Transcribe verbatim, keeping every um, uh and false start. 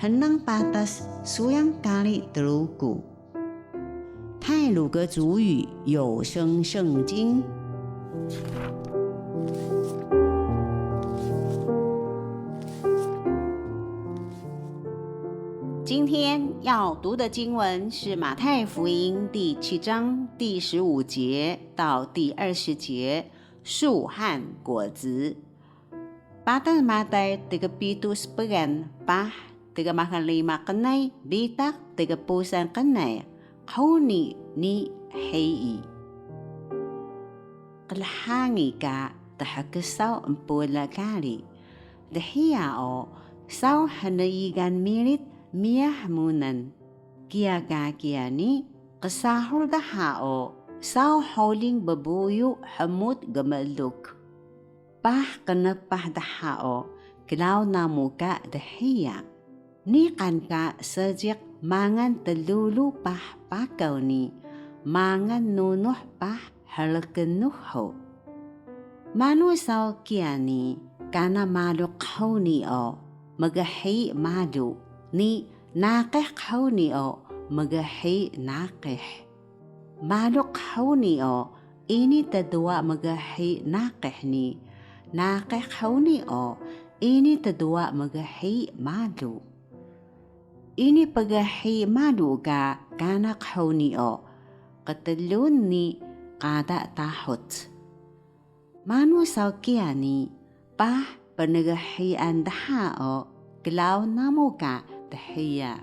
Mnang patas suyang kari Truku. 太魯閣族語有聲聖經。今天要讀的經文是馬太福音第七章第十五節到第二十節，樹和果子。 Patas Matay tgpitu spgan, paah tgmaxal rima qnay bitaq tgpusal qnay, qhuni ni hiyi. Qlhangi ka thksaw empula kari, dhiya o saw hnigan mirit miyah munan. Kiya ka kiya ni qsahur dha o saw huling bbuyu hmut gmluk. Paah qnpah dha o klaun namu ka dhiya. Niqan ka seejiq mangal tlulu paah pakaw ni mangal nunuh paah hlknux hug. Manu saw kiya ni kana malu qhuni o mghiyi malu, ni naqih qhuni o mghiyi naqih. Malu qhuni o ini tduwa mghiyi naqih ni, naqih qhuni o ini tduwa mghiyi malu. Ini pghiyi malu ka kana qhuni o qtlun ni qada tahut. Manu saw kiya ni paah pnghiyan dha o klaun namu ka dhiya.